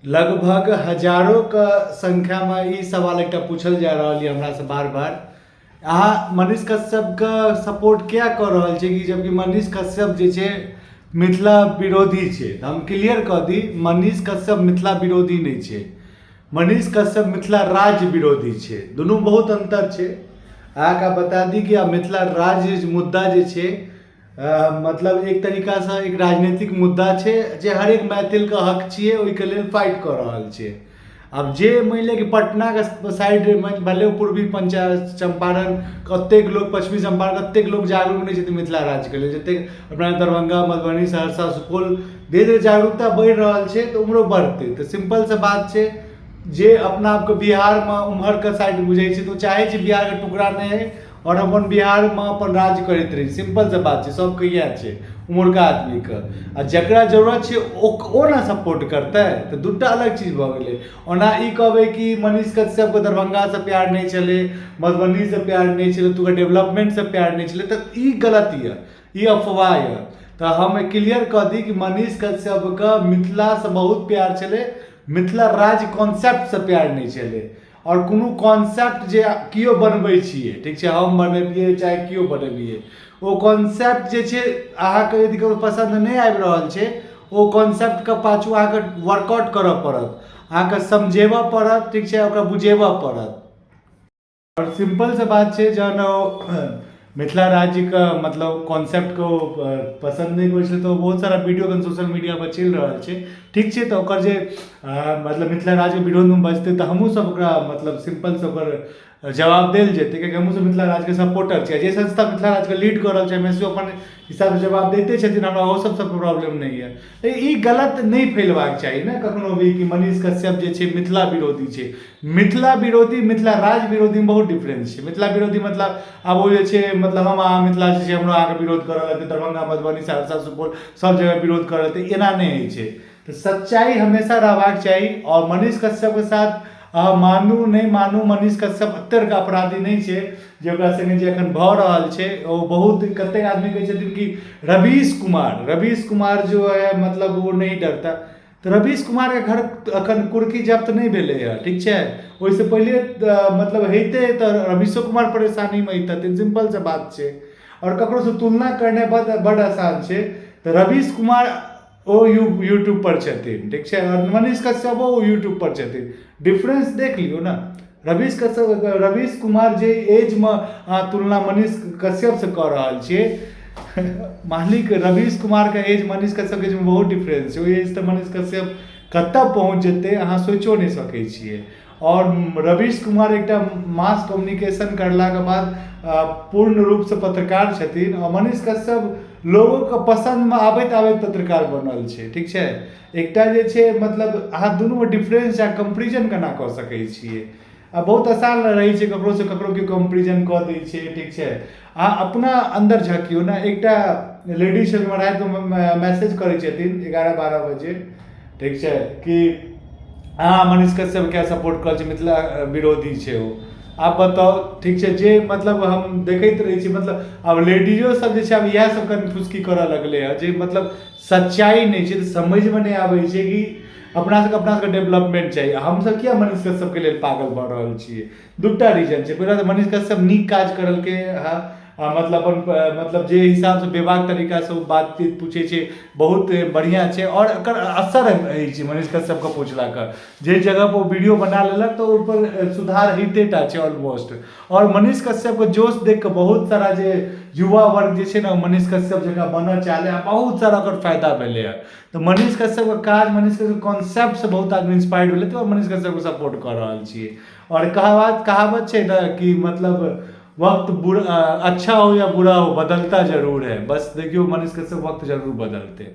लगभग हजारोके संख्यामे ई सवाल एकटा पूछल जा रहल यऽ हमरासँ बार बार। अहाँ मनीष कश्यपके सपोर्ट किया कऽ रहल छियै कि जबकि मनीष कश्यप जे छै मिथिला विरोधी छै। तऽ हम क्लियर कऽ दी, मनीष कश्यप मिथिला विरोधी नहि छै, मनीष कश्यप मिथिला राज्य विरोधी छै। दुनू बहुत अन्तर छै। अहाँके बता दी कि आब मिथिला राज्य मुद्दा जे छै मतलब एक तरीकासँ एक राजनीतिक मुद्दा छै जे हरेक मैथिलके हक छियै, ओहिके लेल फाइट कऽ रहल छै। आब जे मानि लिअ कि पटनाके साइडमे भले ओ पूर्वी चम्पारण कतेक लोक, पश्चिमी चम्पारण कतेक लोक जागरूक नहि छथिन मिथिला राज्यके लेल, जतेक अपना दरभंगा मधुबनी सहरसा सुपौल धीरे धीरे जागरूकता बढ़ि रहल छै तऽ उम्हरो बढ़तै। तऽ सिम्पल सा बात छै, जे अपना आपके बिहारमे उम्हरके साइड बुझै छै तऽ ओ चाहै छै बिहारके टुकड़ा नहि होइ आओर अपन बिहारमे अपन राज करैत रही। सिम्पल सा बात छै, सबके इएह छै उम्हरका आदमीके, आ जकरा जरूरत छै ओ ने सपोर्ट करतै। तऽ दूटा अलग चीज भऽ गेलै। ओना ई कहबै कि मनीष कश्यपके दरभंगासँ प्यार नहि छलै, मधुबनीसँ प्यार नहि छलै, ओतुका डेवलपमेन्टसँ प्यार नहि छलै, तऽ ई गलत यऽ, ई अफवाह यऽ। तऽ हम क्लियर कऽ दी कि मनीष कश्यपके मिथिलासँ बहुत प्यार छलै, मिथिला राज्य कॉन्सेप्टसँ प्यार नहि छलै। आओर कोनो कॉन्सेप्ट जे केओ बनबै छियै, ठीक छै, हम बनेलियै चाहे केओ बनेलियै, ओ कॉन्सेप्ट जे छै अहाँके यदि ककरो पसन्द नहि आबि रहल छै, ओ कॉन्सेप्टके पाछू अहाँके वर्कआउट करऽ पड़त, अहाँके समझेबऽ पड़त, ठीक छै, ओकरा बुझेबऽ पड़त। आओर सिम्पल सा बात छै, जहन ओ मिथिला राज्यके मतलब कॉन्सेप्टके ओ पसन्द नहि करै छै तऽ बहुत सारा वीडियो एखन सोशल मीडियापर चलि रहल छै, ठीक छै। तऽ ओकर जे मतलब मिथिला राज्यके विरोधमे बजतै तऽ हमहूँसभ ओकरा मतलब सिम्पलसँ ओकर जवाब देल जेतै, किएकि हमहूँसभ मिथिला राज्यके सपोर्टर छियै। जे संस्था मिथिला राज्यके लीड कऽ रहल छै एम एस सी, अपन हिसाबसँ जवाब दैते छथिन, हमरा ओहो सभसँ प्रॉब्लम नहि यए। तऽ ई गलत नहि फैलबाक चाही ने कखनो भी कि मनीष कश्यप जे छै मिथिला विरोधी छै। मिथिला विरोधी मिथिला राज्य विरोधीमे बहुत डिफरेंस छै। मिथिला विरोधी मतलब आब ओ जे छै मतलब हम अहाँ मिथिला जे छै हमरो अहाँके विरोध करऽ लगतै, दरभंगा मधुबनी सहरसा सुपौल सब जगह विरोध करऽ लगतै, एना नहि होइ छै। तऽ सच्चाइ हमेशा रहबाक चाही। आओर मनीष कश्यपके साथ अहाँ मानू नहि मानू, मनीष कश्यप एतेक बड़का अपराधी नहि छै जे ओकरा सङ्गे जे एखन भऽ रहल छै। ओ बहुत कतेक आदमी कहै छथिन कि रवीश कुमार, रवीश कुमार जो है मतलब वो नहीं डरता। तऽ रवीश कुमारके घर एखन कुर्की जब्त नहि भेलै हँ, ठीक छै, ओहिसँ पहिले मतलब होइतै तऽ रवीशो कुमार परेशानीमे अइतथिन। सिम्पल सा बात छै। आओर ककरोसँ तुलना करनाइ बड बड आसान छै। तऽ रवीश कुमार ओ यूट्यूबपर छथिन, ठीक छै, आओर मनीष कश्यपो ओ यूट्यूबपर छथिन। डिफरेंस देख लियौ ने। रवीश कश्यप, रवीश कुमार जे एजमे अहाँ तुलना मनीष कश्यपसँ कऽ रहल छियै, मालिक रवीश कुमारके एज मनीष कश्यपके एजमे बहुत डिफरेंस छै। ओहि एज तऽ मनीष कश्यप कतऽ पहुँच जेतै अहाँ सोचियो नहि सकै छियै। आओर रवीश कुमार एकटा मास कम्युनिकेशन करलाके बाद पूर्ण रूपसँ पत्रकार छथिन, आओर मनीष कश्यप लोगोके पसन्दमे आबैत आबैत पत्रकार बनल छै, ठीक छै। एकटा जे छै मतलब अहाँ दुनूमे डिफरेंस आ कम्पेरिजन केना कऽ सकै छियै? आ बहुत आसान रहै छै ककरोसँ ककरो केओ कम्पेरिजन कऽ दै छै, ठीक छै। अहाँ अपना अन्दर झाँकियौ ने। एकटा लेडीज छथिन, हमरा रातिमे मैसेज करै छथिन 11-12 बजे, ठीक छै, कि अहाँ मनीष कश्यप किया सपोर्ट कऽ रहल छी, मिथिला विरोधी छै ओ। आब बताउ, ठीक छै, जे मतलब हम देखैत रहै छी, मतलब आब लेडीजो सब जे छै आब इएह सब कनि फुसकी करऽ लगलै हँ, जे मतलब सच्चाइ नहि छै। तऽ समझमे नहि आबै छै कि अपना सबके डेवलपमेंट चाही, हमसब किया मनीष कश्यपके लेल पागल भऽ रहल छियै। दूटा रीजन छै। पहिला तऽ मनीष कश्यप नीक काज करलकै हँ, मतलब अपन मतलब जे हिसाबसँ बेबाक तरीकासँ ओ बातचीत पूछै छै बहुत बढ़िआँ छै, आओर एकर असर होइ छै मनीष कश्यपके पूछलाके। जे जगहपर ओ वीडियो बना लेलक तऽ ओहिपर सुधार होइते टा छै ऑलमोस्ट। आओर मनीष कश्यपके जोश देख कऽ बहुत सारा जे युवा वर्ग जे छै ने मनीष कश्यप जकाँ बनऽ चाहलै आ बहुत सारा ओकर फायदा भेलै हँ। तऽ मनीष कश्यपके काज, मनीष कश्यपके कॉन्सेप्टसँ बहुत आदमी इंस्पायर्ड भेलै, तऽ मनीष कश्यपके सपोर्ट कऽ रहल छियै। आओर कहावत कहावत छै ने कि मतलब वक्त बुरा अच्छा हो या बुरा हो बदलता जरूर है। बस देखियौ, मनीष कश्यप वक्त जरूर बदलतै।